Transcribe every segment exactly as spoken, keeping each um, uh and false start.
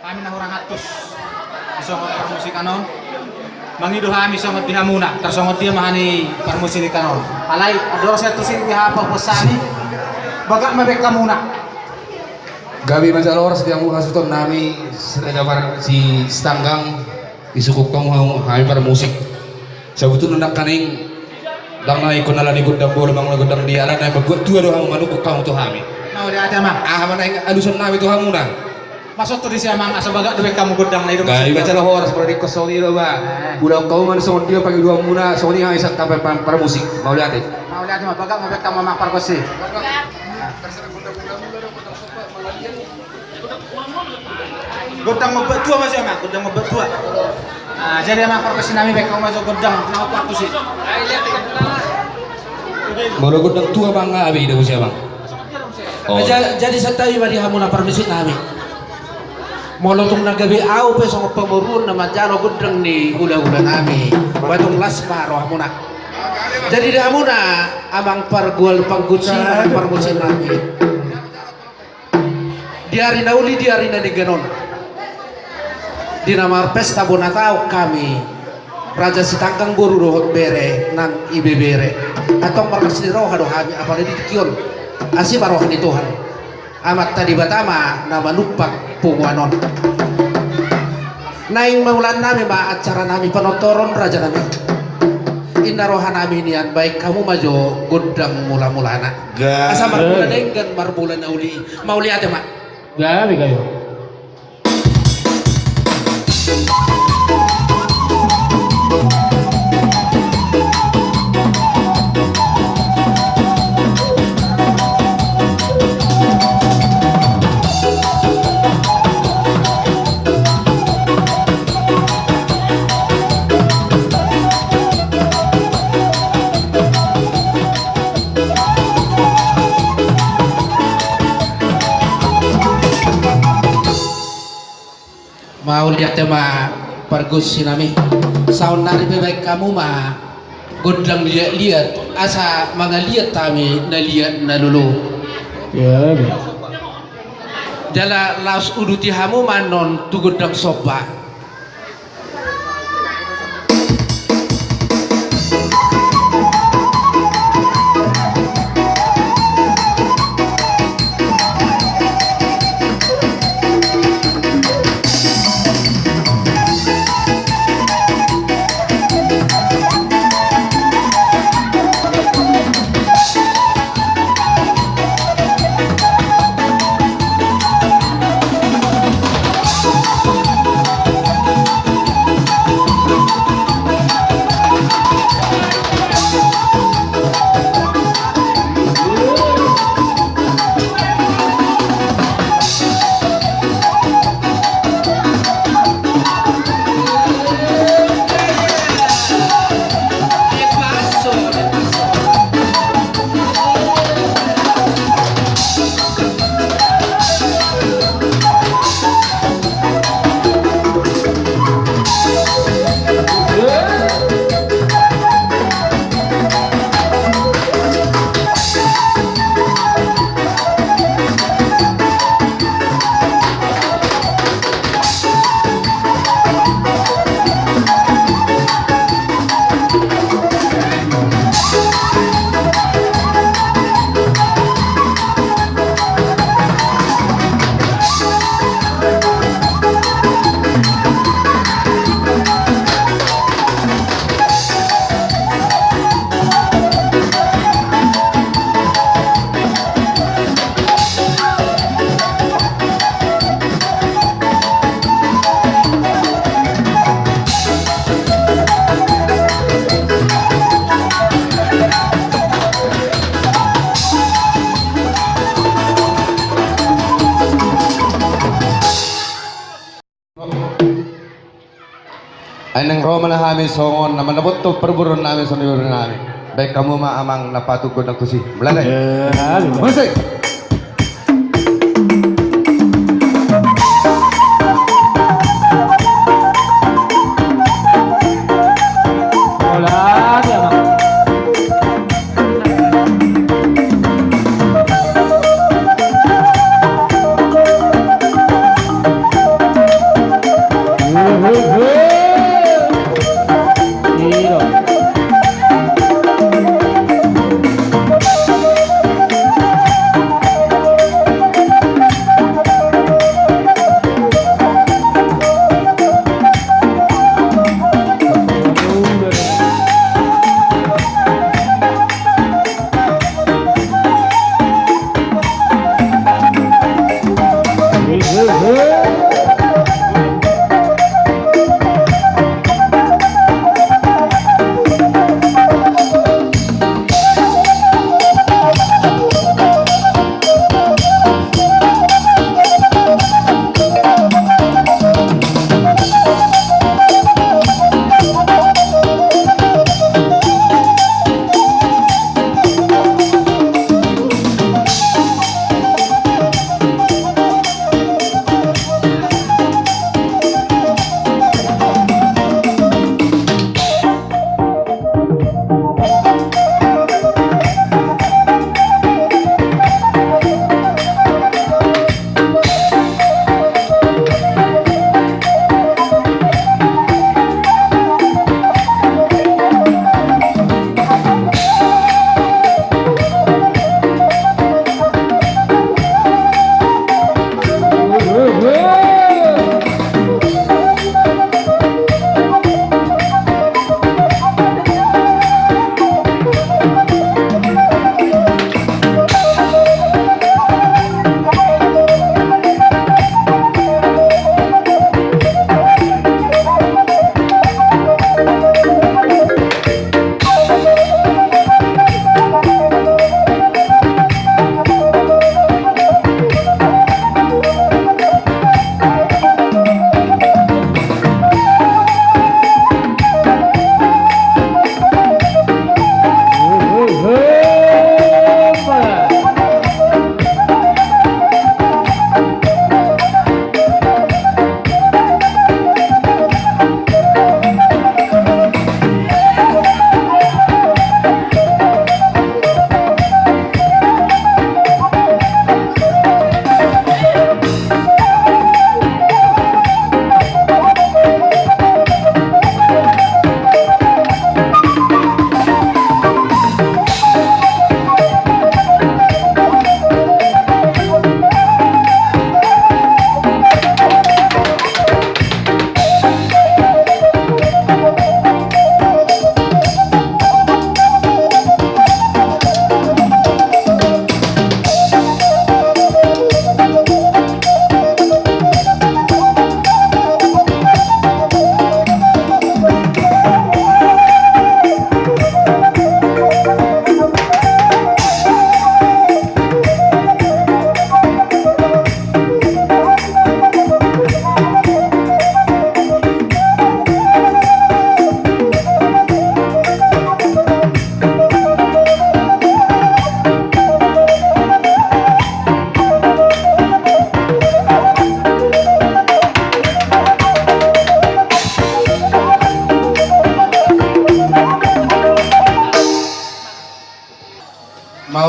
Hami na hurang antus di songon parmusikan on. Mangido hami songon di hamuna, tarsongon dia ma hami parmusikan on. Alai andorang sai antus i, di hapa hami, bagak ma baen hamuna. Gabe ma jala horas di hamu hasuhuton nami, si Raja Par-, si Sitanggang, disungkun hamu hami parmusik. Sabotulna nangkaning, ndang na ingkon ala ni gondang bolon manang gondang dia, alana mambuat tua do hamu manungkun hamu tu hami. Mauliate, Amang. Aha ma naeng alusan nami tu hamuna? Masuk tu disi, Amang, asa bagak do baen hamu gondang na i do. Gabe ma jala horas, pala dingkon songon i do ba. Eh. Ulaon hamu ma songon dia pangidoanmuna, songon i hami sangkap par-, parmusik. Mauliate. Mauliate, Amang, bagak ma baen hamu, Amang, pargonsi. Gondang mambuat tua ma jo, Amang, gondang mambuat tua. Ah, jadi, Amang, pargonsi nami, baen hamu ma jo gondang na opat tusi. Molo gondang tua, Amang, nga abei do muse, Amang. Oh. Ja-, jadi santabi ma di hamuna parmusik nami. Molo tung na gabe ahu pe songon pamoruon na manjalo gondang ni hulahula nami, ba tung las ma rohamuna. Jadi di hamuna, Amang, pargual panggunsi manang parmusik nami. Di ari na uli, di ari na denggan on, di na marpesta bona taon hami, Raja Sitanggang boru dohot bere nang ibebere, antong marlas ni roha do hami apala di tingki on. Asi ma roha ni Tuhan, Amanta Debata ma na manumpak punguan on. Naeng mauliate nami ma acara nami panortoron, raja nami. Inna roha nami nian, baen hamu ma jo gondang mula-mulana. Ga. Asa marmula denggan, marmula na uli. Mauliate ma. Gabe, gabe. Mauliate ma pargonsi nami. Saonnari pe baen hamu ma gondang liat-liat, asa mangaliat hami na liat na lolo. Ia, ia. Jala laos uduti hamu ma annon tu gondang somba. Ai naeng ro ma hami songon na mandapothon parboruon nami, songon i boru nami. Baen hamu ma amang na patut gondang tusi. Mulai. Musik.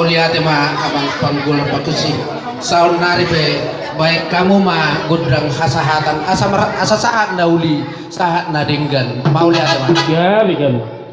Mauliate ma amang panggual partusi. Saonnari pe baen hamu ma gondang hasahatan asa, asa sahat na uli sahat na denggan. Mauliate ma. Gabe gabe.